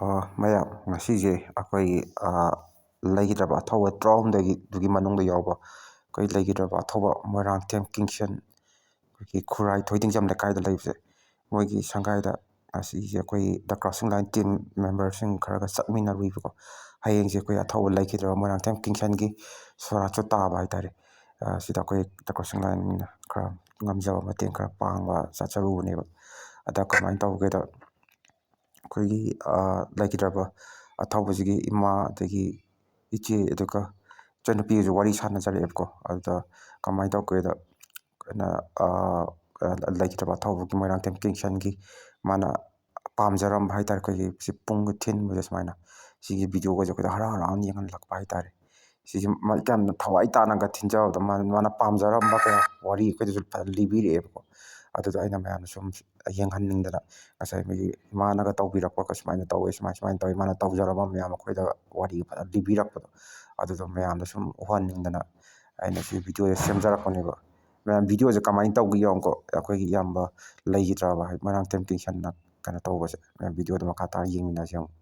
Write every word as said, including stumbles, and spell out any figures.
ꯑ, ꯃꯌꯥꯝ, ꯉꯁꯤꯁꯦ ꯑꯩꯈꯣꯏꯒꯤ, ꯑ, ꯂꯩꯈꯤꯗ꯭ꯔꯕ ꯑꯊꯧꯕ ꯇꯔꯥꯍꯨꯝꯗꯣꯏꯒꯤ, ꯑꯗꯨꯒꯤ ꯃꯅꯨꯡꯗ ꯌꯥꯎꯕ ꯑꯩꯈꯣꯏ ꯂꯩꯈꯤꯗ꯭ꯔꯕ ꯑꯊꯧꯕ ꯃꯣꯏꯔꯥꯡꯊꯦꯝ ꯀꯤꯡꯁꯟ, ꯑꯩꯈꯣꯏꯒꯤ ꯈꯨꯔꯥꯏ ꯊꯣꯏꯗꯤꯡꯖꯝ ꯂꯩꯀꯥꯏꯗ ꯂꯩꯕꯁꯦ, ꯃꯣꯏꯒꯤ ꯁꯪꯒꯥꯏꯗ ꯉꯁꯤꯁꯦ ꯑꯩꯈꯣꯏ The Crossing Line team memberꯁꯤꯡ ꯈꯔꯒ ꯆꯠꯃꯤꯟꯅꯔꯨꯏꯕꯀꯣ꯫ ꯍꯌꯦꯡꯁꯦ ꯑꯩꯈꯣꯏ ꯑꯊꯧꯕ ꯂꯩꯈꯤꯗ꯭ꯔꯕ ꯃꯣꯏꯔꯥꯡꯊꯦꯝ ꯀꯤꯡꯁꯟꯒꯤ ꯁꯣꯔꯥꯠꯁꯨ ꯇꯥꯕ ꯍꯥꯏꯇꯥꯔꯦ꯫ ꯑ, ꯁꯤꯗ ꯑꯩꯈꯣꯏ The Crossing Lineꯅ ꯈꯔ ꯉꯝꯖꯕ ꯃꯇꯦꯡ ꯈꯔ ꯄꯥꯡꯕ ꯆꯠꯆꯔꯨꯕꯅꯦꯕ꯫ ꯑꯗ ꯀꯃꯥꯏꯅ ꯇꯧꯒꯦꯗ, ꯑꯩꯈꯣꯏꯒꯤ, ꯑ, ꯂꯩꯈꯤꯗ꯭ꯔꯕ ꯑꯊꯧꯕꯁꯤꯒꯤ ꯏꯃꯥ, ꯑꯗꯒꯤ ꯏꯆꯦ, ꯑꯗꯨꯒ ꯏꯆꯟꯅꯨꯄꯤꯒꯁꯨ ꯋꯥꯔꯤ ꯁꯥꯟꯅꯖꯔꯛꯑꯦꯕꯀꯣ꯫ ꯑꯗꯨꯗ ꯀꯃꯥꯏꯅ ꯇꯧꯒꯦꯗ, ꯑꯩꯈꯣꯏꯅ, ꯑ, ꯑ, ꯂꯩꯈꯤꯗ꯭ꯔꯕ ꯑꯊꯧꯕꯒꯤ ꯃꯣꯏꯔꯥꯡꯊꯦꯝ ꯀꯤꯡꯁꯟꯒꯤ ꯃꯥꯅ ꯄꯥꯝꯖꯔꯝꯕ ꯍꯥꯏꯇꯥꯔꯦ, ꯑꯩꯈꯣꯏꯒꯤ ꯁꯤ ꯄꯨꯡꯒ ꯊꯤꯟꯕꯁꯦ ꯁꯨꯃꯥꯏꯅ, ꯁꯤꯒꯤ videoꯒꯁꯦ ꯑꯩꯈꯣꯏꯗ ꯍꯔꯥꯎ ꯍꯔꯥꯎꯅ ꯌꯦꯡꯍꯜꯂꯛꯄ ꯍꯥꯏꯇꯥꯔꯦ꯫ ꯁꯤꯁꯦ ꯃꯥ ꯌꯥꯝꯅ ꯊꯋꯥꯏ ꯇꯥꯅꯒ ꯊꯤꯟꯖꯕꯗꯣ, ꯃꯥꯅ, ꯃꯥꯅ ꯄꯥꯝꯖꯔꯝꯕ ꯀꯌꯥ ꯋꯥꯔꯤ ꯑꯩꯈꯣꯏꯗꯁꯨ ꯐꯖꯅ ꯂꯤꯕꯤꯔꯛꯑꯦꯕꯀꯣ꯫ ꯑꯗꯨꯗ ꯑꯩꯅ ꯃꯌꯥꯝꯗ ꯁꯨꯝ ꯌꯦꯡꯍꯟꯅꯤꯡꯗꯅ, ꯉꯁꯥꯏ ꯃꯣꯏꯒꯤ ꯏꯃꯥꯅꯒ ꯇꯧꯕꯤꯔꯛꯄ, ꯁꯨꯃꯥꯏꯅ ꯇꯧꯋꯦ, ꯁꯨꯃꯥꯏ ꯁꯨꯃꯥꯏꯅ ꯇꯧꯋꯦ, ꯃꯥꯅ ꯇꯧꯖꯔꯝꯕ ꯃꯌꯥꯝ ꯑꯩꯈꯣꯏꯗ ꯋꯥꯔꯤ ꯐꯖꯅ ꯂꯤꯕꯤꯔꯛꯄꯗꯣ, ꯑꯗꯨꯗꯣ ꯃꯌꯥꯝꯗ ꯁꯨꯝ ꯎꯍꯟꯅꯤꯡꯗꯅ ꯑꯩꯅ ꯁꯤ videoꯁꯦ ꯁꯦꯝꯖꯔꯛꯄꯅꯦꯕ꯫ ꯃꯌꯥꯝ, videoꯁꯦ ꯀꯃꯥꯏꯅ ꯇꯧꯒꯦ ꯌꯦꯡꯉꯨꯀꯣ꯫ ꯑꯩꯈꯣꯏꯒꯤ ꯏꯌꯥꯝꯕ ꯂꯩꯈꯤꯗ꯭ꯔꯕ ꯍꯥꯏ, ꯃꯣꯏꯔꯥꯡꯊꯦꯝ ꯀꯤꯡꯁꯟꯅ ꯀꯩꯅꯣ ꯇꯧꯕꯁꯦ, ꯃꯌꯥꯝ, videoꯗꯣ ꯃꯈꯥ ꯇꯥꯔ ꯌꯦꯡꯃꯤꯟꯅꯁꯦ ꯌꯦꯡꯉꯨ꯫